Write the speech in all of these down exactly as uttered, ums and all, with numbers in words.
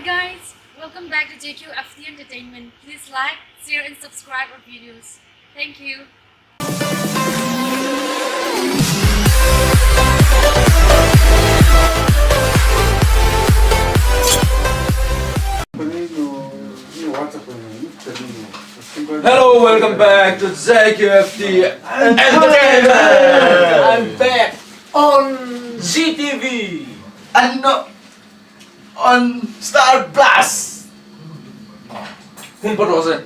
Guys, welcome back to J Q F T Entertainment. Please like, share and subscribe our videos. Thank you. Hello, welcome back to J Q F T Entertainment. I'm back on G T V and not on Star Plus. Hum pa rose.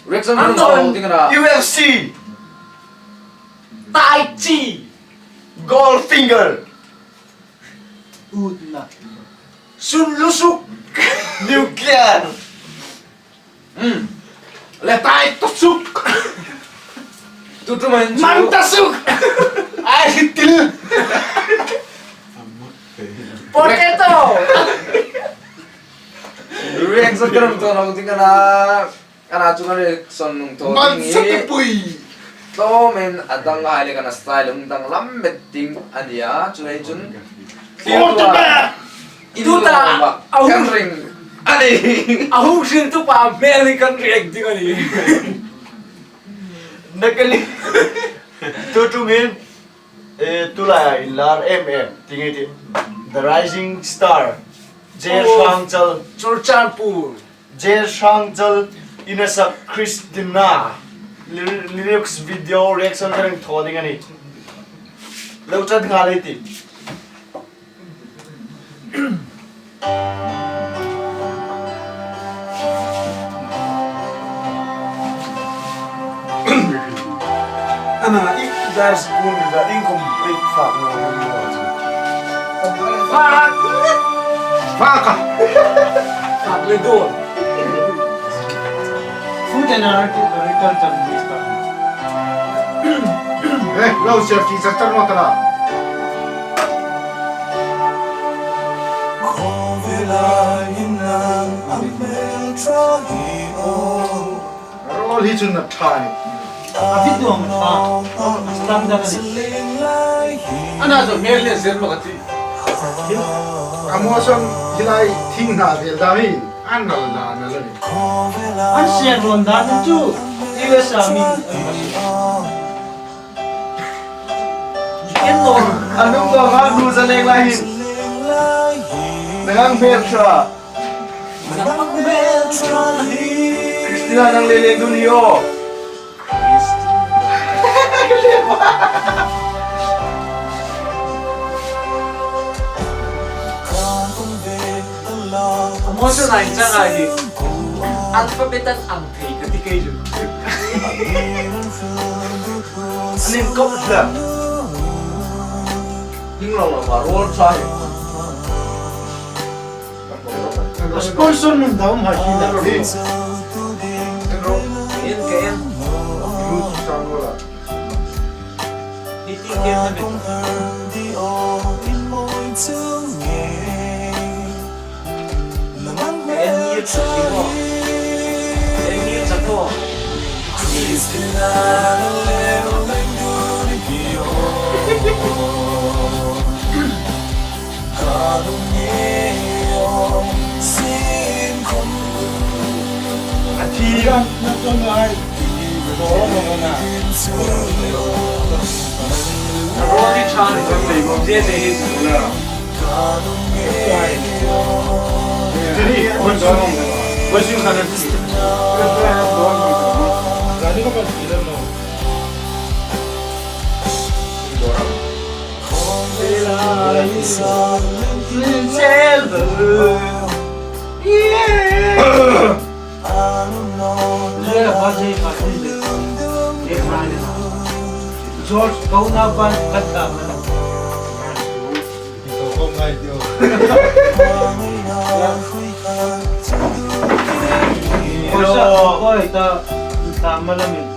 Reaction I'm on U F C. Tai Chi. Goldfinger. Utna. Sun Lusuk. Nuclear. Hmm. Le tai tusuk. Tutu man. Man tusuk. Ai til. Potato. Reaction kan to na uting kana. Kana chu kan reaction nung to. Man suk pui. Tlawmin a dang hai le kana style hung danglam met ding a nia. Chu hei chun. Tuta. Tuta. Kan ring. A ni. A hung hriltu pa hmel hi kan react ding a nih. Nakali. Tutu min. Eh, tulai lar M M. Tingi ti. The Rising Star. Jay Shangchal. Churachandpur. Jay Shangchal ina sak Christina lyrics video reaction ka ring thaw ding a nih. Lo chat nga lei ti. Ana i dar school da income break fa no no. Fa. Fa ka. Fa le do. Food and Agriculture Minister. Eh, lo safety sector no tara. Role hi chun a ṭha ni. A video a ṭha. A standard a ni. Ana zo hmel le zel lo ka ti. A motion hi lai thing hna vel dam hi. An nal na na lo ni. An sian rawn dan chu U S A mi. Ken lo. A nung lo ha nu za leng lai hin. Nang ang hmel ṭha. Christina nang le leng dun hi aw. A motion a inchang a hi. Alphabet an ang thei ka ti kei chu. An inkop hle. Hing lo lo ba rol chai. Sponsor nun dam ha hi la. Ken ken. Ni ti ken na me. Ken ni cha ti mo. Ken ni cha to. A thi. A rori chan kan nei bawk. Te te hi. Te hi, kan dawn. Kan sin kan. Kan dawn. George, kau na pan khat ta mana. Oi, ta, ta mana min.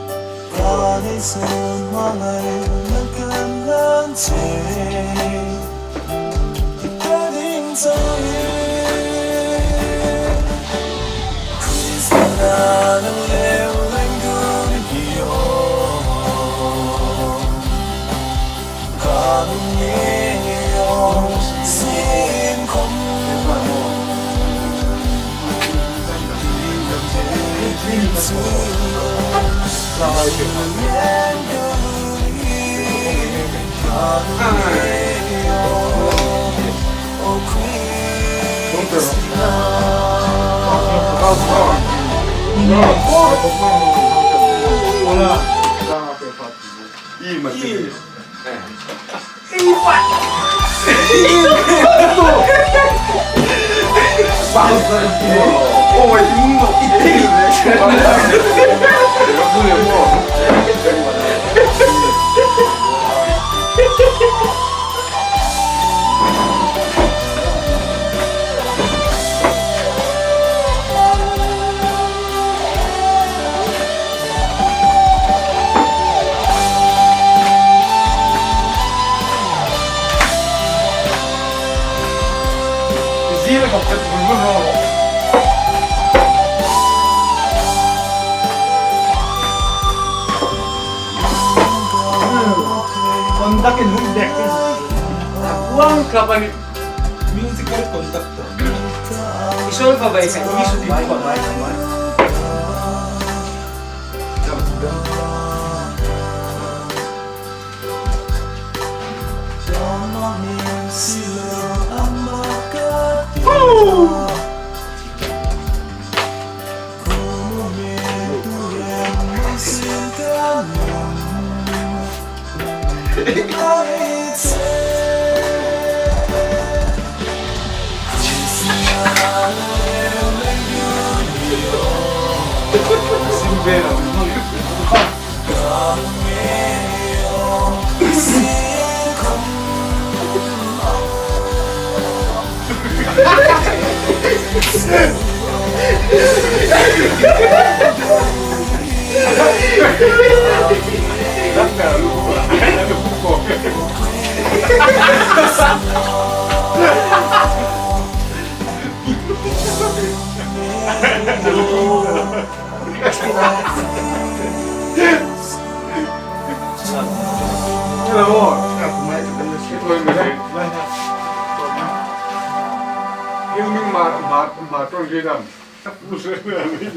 Conduct in hung dek in. Uang ka pani. Musical conductor. Isol pa bai sa, ini su di pa bai.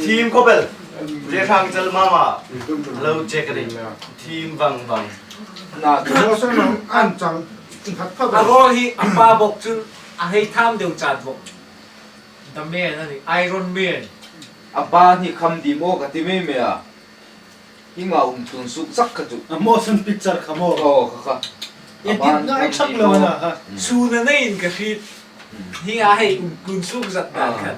Thiem khawp el. Ze sang chal mama. Lo che ka ring. Thiem vang vang. Na, chu so no an chang. A role hi a pa bok chun a hei tham deu chat bok. The Man a ni, Iron Man. A pa ni kham di maw ka ti mei mei a. Hi nga um tun suk sak ka chu. A motion picture kha maw. Oh, kha kha. Edit ngai chak lo na ha. Suna nei in ka hriet. Hi a hei um tun suk zat dan khan.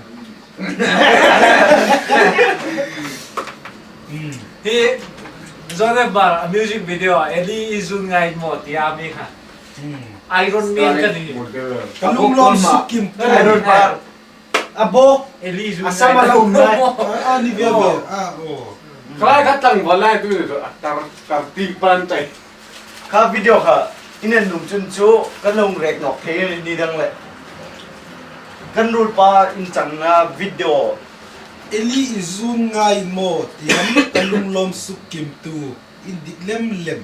Hi Joseph Bar a music video a Eli i zun ngai maw ti a mi kha. Iron Man ka ni. Ka lunglawm suk kim tu. Iron Man. A bok. Eli zu. A sama lo nai. A ni ve ve. A, oh. Kha kha tang ba lai tu a tar tar ting pan tai. Kha video kha in en nung chun chu kan hung rek nawk thei ni dang le. Kan ruolpa in changna video. Eli i zun ngai maw ti am ka lunglawm suk kim tu. In dik lem lem.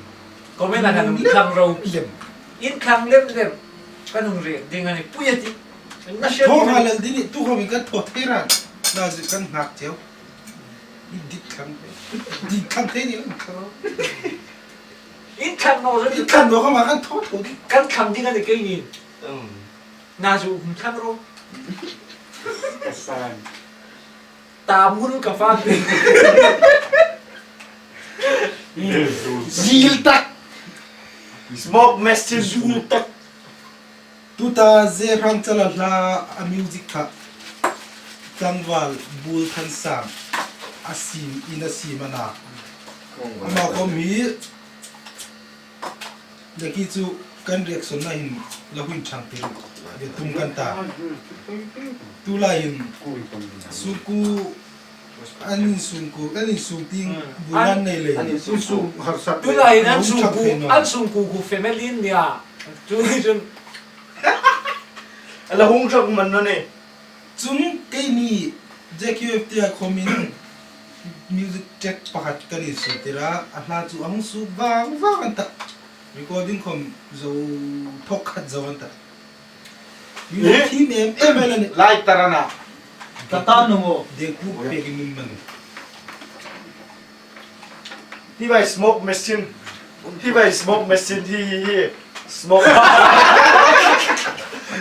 Comment a kan hung thlang ro. Lem. In thlang lem lem. Kan hung rek ding a ni pui a ti. Thaw hal el ding ni, tu khawm in kan thaw thei ran. Na zi kan ngak cheu. In dik thlang. Dik thlang thei ni lo. In thlang naw ro. In thlang naw khawm a kan thaw thaw ding. Kan thlang ding a ni kei ni. Na zu hung thlang ro. Ka san. Ta mun ka fak. Zil tak. Smoke machine. Zil tak. Tuta Ze Rangchal a hla a music kha tlangval Bul Thansang a siem in a siem a na. Ama khawm hi Daki chu kan reaction na hin la hun chang tir ve tum kan ta. Tu lai hin sungkuo an sungkuo, an sung ting bulan nei le. An sungkuo harsa. Tu lai hin an sungkuo, an sungkuo ku family nia. Tu lai chun. Ala hung chak man no ne. Chun keini J Q F T I khawmin music track pakhat kan insuo tir a, a hla chu a hung suok vang vang an ta. Recording khawm zo thawk khat zo an ta. Music thim em em el a nih. Lai tar a na. Ka ta naw maw. Dengkuk pekin min man. Hi vai smoke machine. Hi vai smoke machine. Hi, hi, hi. Smoke.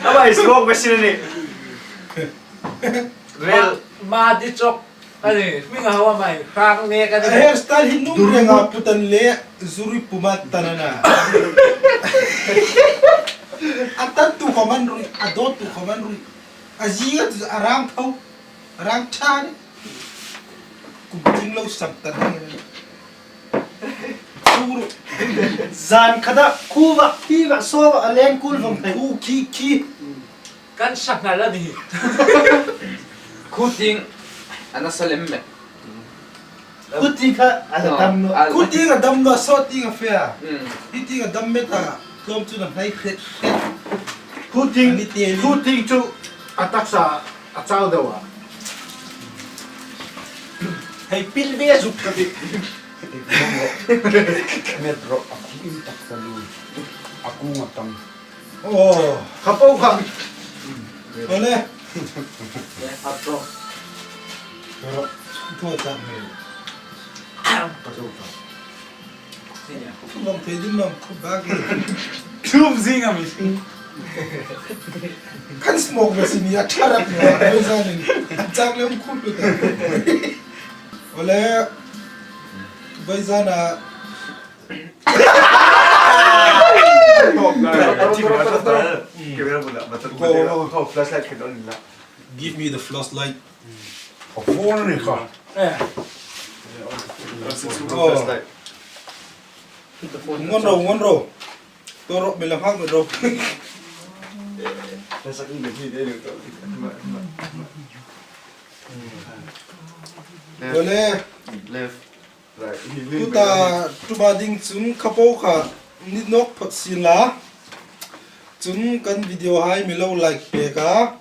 Hi vai smoke machine ni. Real. Ma, ma di chok. Ani, mi nga hawa mai. Khang ne ka ni. Hairstyle hi nung renga putan le zuri pumat tanana. A tan tu khoman rui, a do tu khoman rui. A zi a tu a rang thau. Rang tha ni. Kum ting lo sap ta ni. Suru. Zan khata khu va, pi va, so va, a leng kul vong thei u ki ki. Kan sak ngal a ni. Khu ting. Ana salem me. Khu ting kha, a la dam no. Khu ting a dam no, so ting a fea. Hi ting a dam me ta. Tlawm chu na hnai hret hret. Khu ting, ani te ni. Khu ting chu a taksa a chau deu a. Hei pil ve zuk ka ti. Metro a khu in taksa lu. A kung a tam. Oh, kha po kha. Ole. Metro. Metro. Thu ta me. Ka zo ta. Thu bang thei dim bang khu ba ke. Thum zing a mi. Kan smoke machine ya tharap ni. Voizan in. Chak le um khu tu ta. Ole. Voizan a. Camera bula. Ko, ko, ko, flashlight kan on la. Give me the flashlight. A phone ni kha. Eh. Oh. Ngon ro, ngon ro. Toro mi la hak ro. Left. Ole. Left. Right. Tuta, tuma ding chun kha po kha ni nawk phawt si la. Chun kan video hai mi lo like pek a.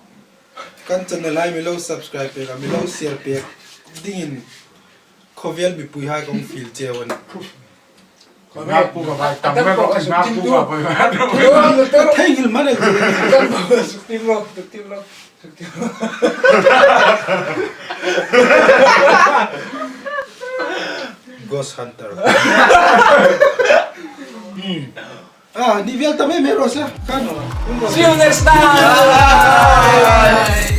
Kan channel hai mi lo subscribe pek a, mi lo share pek dingin khawvel mipui hai kong fiel cheu a nih. Nga pu ka bai tam me ko, nga pu ka bai. Thei ngil ma ne. Suk tim lo, suk tim lo, suk tim lo. Ghost Hunter. Hmm. Ah, ni vel ta me me ro sa. Kan. See you next time. Bye.